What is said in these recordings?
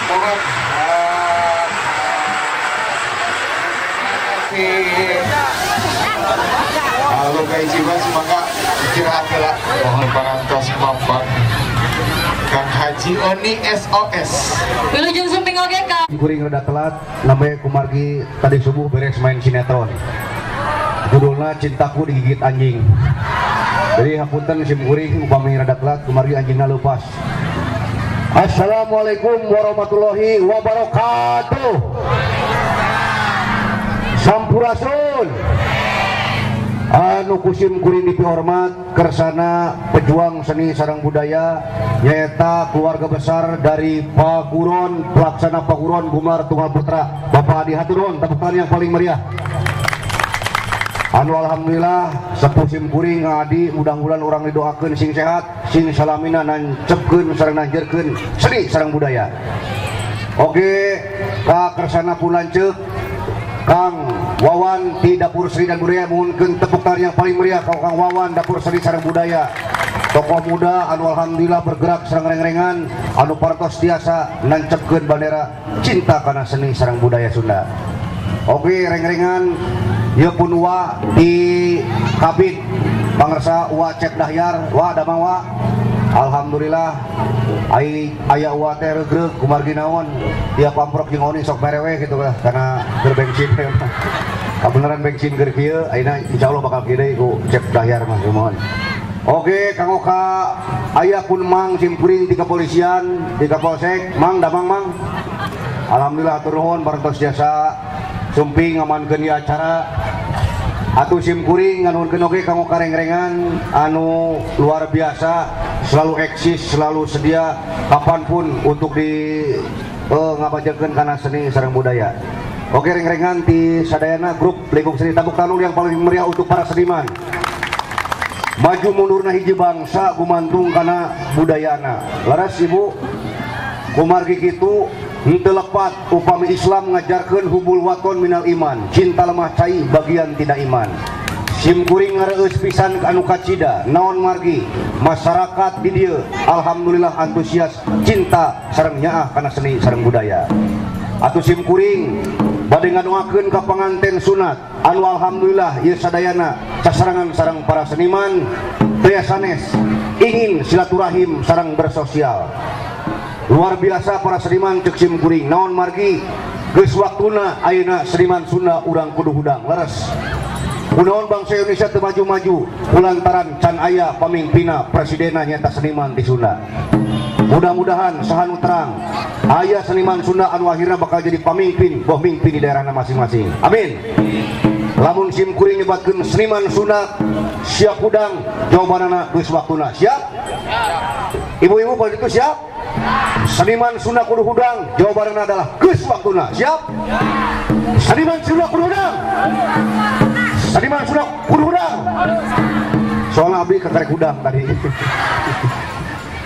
Mohon halo guys, semoga istirahat lah. Mohon parantos mampang Kang Haji Oni SOS. Wilujeng sumping oge Kang. Kuring rada telat, namanya kumargi tadi subuh beres main sinetron. Judulnya Cintaku Digigit Anjing. Jadi hapunten sim kuring upami rada telat kumargi anjingna leupas. Assalamualaikum warahmatullahi wabarakatuh. Sampurasun. Anu kusim kuring dipihormat kersana pejuang seni sareng budaya nyaeta keluarga besar dari Paguron, pelaksana Paguron Gumelar Tunggal Putra Bapak Adi Haturun, tepuk tangan yang paling meriah. Anu alhamdulillah sepuh sim kuring ngadi mudah-mudahan urang didoakeun sing sehat, sing salamina nancepkeun sareng nanjerkeun seni sareng budaya. Oke, ka kersana pun lanceuk Kang Wawan di Dapur Seni dan Budaya, mungkin tepuk tangan yang paling meriah kau Kang Wawan Dapur Seni Sareng Budaya. Tokoh muda anu alhamdulillah bergerak sareng reng-rengan anu parantos tiasa nancepkeun bendera cinta kana seni sareng budaya Sunda. Oke, reng-rengan ieu pun wa di kabin pangersa wa Cep Dahyar wa damang wa. Alhamdulillah ai aya wa teh regreg kumargi naon tiap amprok jeung oni sok merewe gitu lah karena keur bensin teh. Kabeneran bensin keur kieu ayeuna insyaallah bakal kieu deui ku Cep Dahyar mah mohon. Oke Kang Oka aya pun mang simkuring di kepolisian di Kapolsek mang damang mang. Alhamdulillah hatur nuhun parantos jasa sumping ngamankeun ieu acara. Atuh simkuring nganuhunkeun oge kanggo karengrengan anu luar biasa selalu eksis, selalu sedia kapanpun untuk di ngabajakeun kana seni sareng budaya. Oke rengrengan ti sadayana grup Lingkung Seni, tepuk tangan yang paling meriah untuk para seniman. Maju mundurna hiji bangsa gumantung kana budayana. Leres ibu kumargi kitu henteu lepat upami Islam ngajarkeun hubul waton minal iman, cinta lemah cai bagian tidak iman. Sim kuring ngareus pisan anu kacida naon margi masyarakat di dieu alhamdulillah antusias cinta sareng nyaah kana seni sareng budaya. Atuh sim kuring bade ngadoakeun ka panganten sunat anu alhamdulillah ieu sadayana sasarengan sareng para seniman teu sanes ingin silaturahim sareng bersosial. Luar biasa para seniman cek sim kuring naon margi geus waktuna ayeuna seniman Sunda urang kudu hudang leres. Kunaon bangsa Indonesia teu maju-maju kulantaran can aya pamimpinna presidena nyaeta seniman di Sunda. Mudah-mudahan sahanu terang aya seniman Sunda anu akhirna bakal jadi pamimpin boh mimpin di daerahna masing-masing. Amin. Lamun sim kuring nyebatkeun seniman Sunda siap hudang jawabanana geus waktuna. Siap? Ibu-ibu kalau itu siap? Seniman Sunda kudu hudang jawabanana adalah geus waktuna. Siap? Seniman Sunda kudu hudang. Seniman Sunda kudu hudang. Soalnya abdi kekarek hudang tadi.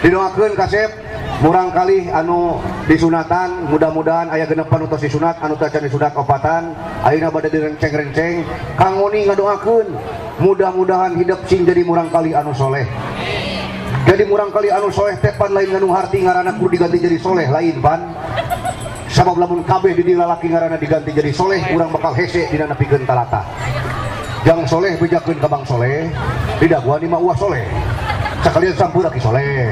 Didoakeun kasep murang kali anu disunatan, mudah-mudahan aya genepan tos disunat anu teu acan disunat opatan ayeuna bade direnceng-renceng. Kang Oni ngadoakeun mudah-mudahan hidup sing jadi murang kali anu soleh. Jadi murang kali anu soleh teh pan lain nganu harti ngaranna kudu diganti jadi soleh lain pan. Sabab lamun kabeh di lalaki ngaranna diganti jadi soleh urang bakal hese dina nepikeun talata. Jang soleh bejakeun ka bang soleh, didaguan mah uah soleh. Sakalian sampura ki soleh.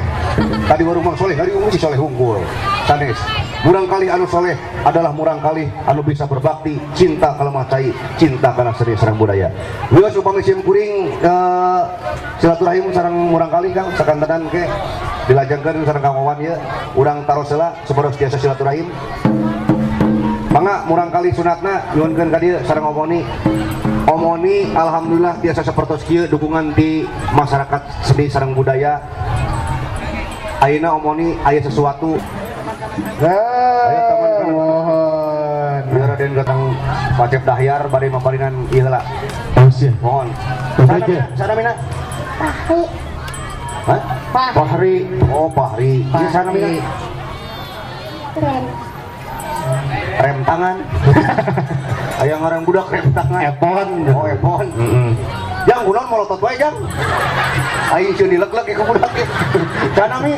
Tadi warung mang soleh, hari ungu si soleh unggul. Sanes. Murang kali anu soleh adalah murang kali anu bisa berbakti, cinta kalemah cai, cinta kana seni sareng budaya. Wios upami sim kuring silaturahim sareng murang kali Kang sakantenan ke dilajengkeun sareng Kang Wawan ieu urang taros heula supados tiasa silaturahim. Mangga murang kali sunatna nyuhunkeun ka dieu sareng Omoni. Omoni alhamdulillah biasa sapertos kieu dukungan di masyarakat seni sareng budaya. Ayeuna Omoni aya sesuatu. Aya teman Mohon. Biar Raden datang Pacep Dahyar bade maparinan ieu heula. Mohon. Sana mina? Fahri. Hah? Fahri. Oh, Fahri. Ieu sana mina? Rem. Rem tangan. Aya ngaran budak rem tangan. Epon. Oh, epon. Jang kunaon molotot wae jang. Aing sieun dileg-leg ku budak. Sana mi.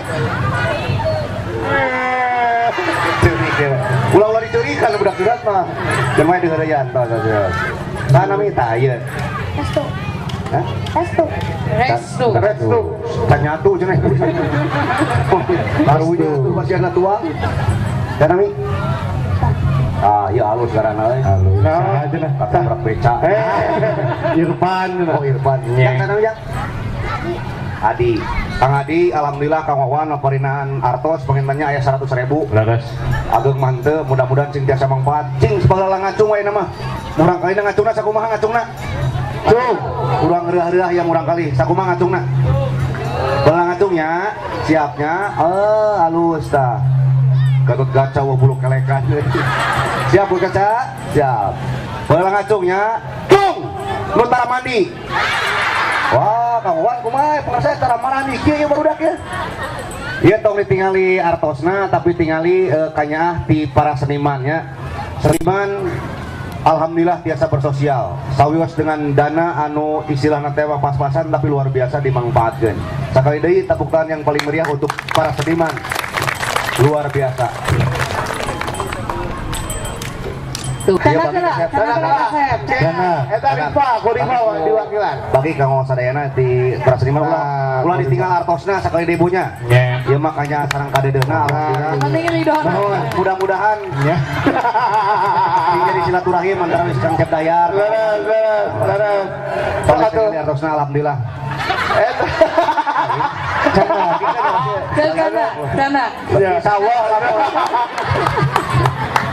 Kan budak curhat mah. Jeung mah diheureuyan tos tos. Saha nami tah ieu? Restu. Hah? Restu. Restu. Restu. Tanyatu cenah. Barunya tuh pasiana tua. Saha nami? Ah, iya halus karana euy. Halus. Saha cenah? Katabrak beca. Irfan. Oh, Irfan. Yang saha nami ya? Adi. Kang Adi, alhamdulillah Kang Wawan parinaan artos pengentannya aya 100.000. Leres. Ageng manteu, mudah-mudahan cing tiasa mangfaat. Cing sabaheula ngacung wae mah. Murang kalina ngacungna sakumaha ngacungna? Cung, urang reuah-reuah yang murang kali, sakumaha ngacungna? Baheula ngacungnya, siapnya, halus tah. Gatot Kaca wah bulu kelekan. Siap Bu Kaca? Siap. Baheula ngacungnya, cung. Nu tara mandi. Wah, Kang Wawan kumaha pengarsa tara marani kieu ieu barudak ya. Ieu tong ditingali artosna tapi tingali kanyaah ti para seniman nya. Seniman alhamdulillah tiasa bersosial. Sawios dengan dana anu istilahna teh pas-pasan tapi luar biasa dimangfaatkeun. Sakali deui tepuk tangan yang paling meriah untuk para seniman. Luar biasa. Bagi kanggo sadayana di para seniman ulah ditinggal artosna sakali deui nya. Ieu mah kanya sareng kadeudeuhna alhamdulillah. Mudah-mudahan ya. Jadi silaturahim antara wis Kang Cep Dayar. Leres. Artosna alhamdulillah. Cana. Insyaallah.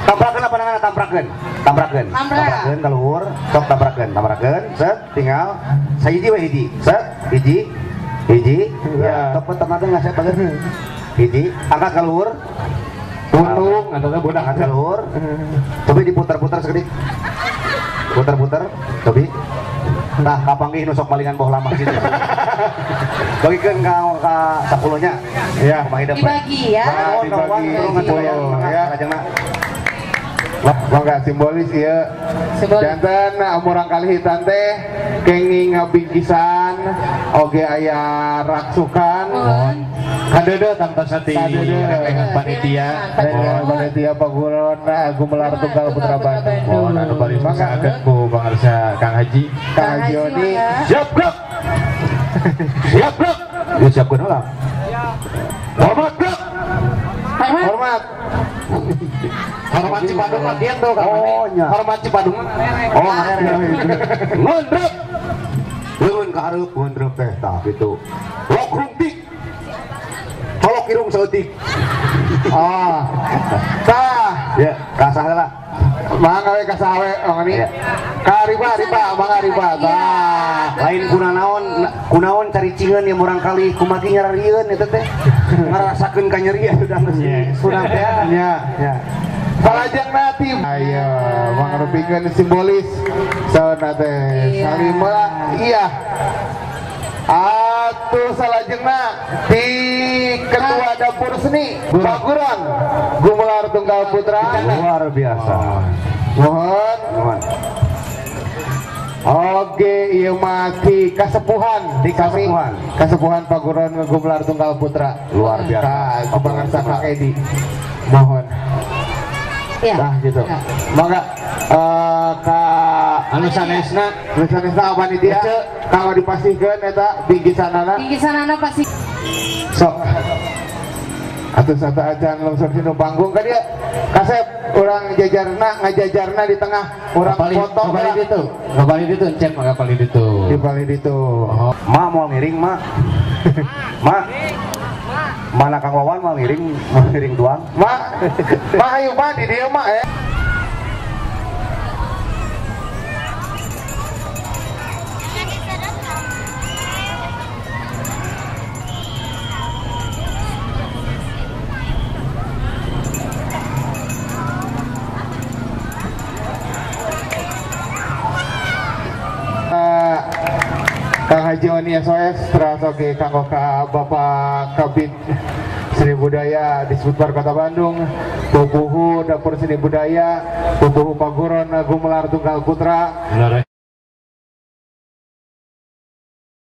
Tabrakeun apa namanya? Tabrakeun. Tabrakeun. Tabrakeun ka luhur, sok tabrakeun, tabrakeun, set tinggal sahiji we hiji. Set, hiji. Hiji. Ya, sok tabrakeun ngasep bageun. Hiji, angkat ka luhur. Punung, atau budak angkat ka luhur. Cobi diputar-putar sekedik. Putar-putar, cobi. Nah, kapanggih nu sok malingan boh lama gitu. Bagikeun ka 10 nya. Ya, dibagi ya. Dibagi ya. Mangga simbolis ieu. Janten murang kali hitan teh kenging ngabingkisan oge aya raksukan. Kadeudeuh tangtos ti rerengan panitia. Panitia Paguron Gumelar Tunggal Putra Bandung. Mohon anu paling usahakeun ku pangarsa Kang Haji. Kang Haji Oni. Siap gerak. Siap gerak. Ya siapkeun heula. Hormat gerak. Hormat. Hormat Cipadung mah kieu tuh Kang. Oh nya. Hormat Cipadung. Oh ngarerek. Ngondrep. Leungeun ka hareup ngondrep teh tah kitu. Lok rungtik. Colok irung saeutik. Ah. Tah. Ya, kasah heula. Mangga we kasah we Mang Ani. Ka Riba, Riba, mangga Riba. Tah. Lain kunaon, kunaon caricingeun ya murang kali kumaki nyararieun eta teh. Ngarasakeun kanyeri udah geus. Kurang teh. Nya. Ya. Salajengna tim. Ayo, mangrupikeun simbolis sauna teh. Salima iya. Atuh salajengna di Ketua Dapur Seni Paguron Gumelar Tunggal Putra. Luar biasa. Mohon. Mohon. Oke, ieu mah di Kasepuhan, Di Kasepuhan. Kasepuhan Paguron Gumelar Tunggal Putra. Luar biasa. Nah, pangarsa Kang Edi. Mohon. Ya. Nah, gitu. Mangga ka anu sanesna, anu sanesna panitia kanggo dipasihkeun eta bingkisanana. Bingkisanana pasti. Sok. Atuh satu acan langsung sinu panggung ka dia. Kasep urang jajarna ngajajarna di tengah urang foto kapalih ditu. Kapalih ditu encep mah kapalih ditu. Di palih ditu. Oh. Ma moal ngiring ma. Ma. Mana Kang Wawan mau ngiring tuang. Ma. Ma ayo ma di dieu ma ya. Kang Haji Oni SOS teras oke kanggo ka Bapak Kabid Seni Budaya Disbudpar Kota Bandung, Pupuhu Dapur Seni Budaya, Pupuhu Paguron Gumelar Tunggal Putra.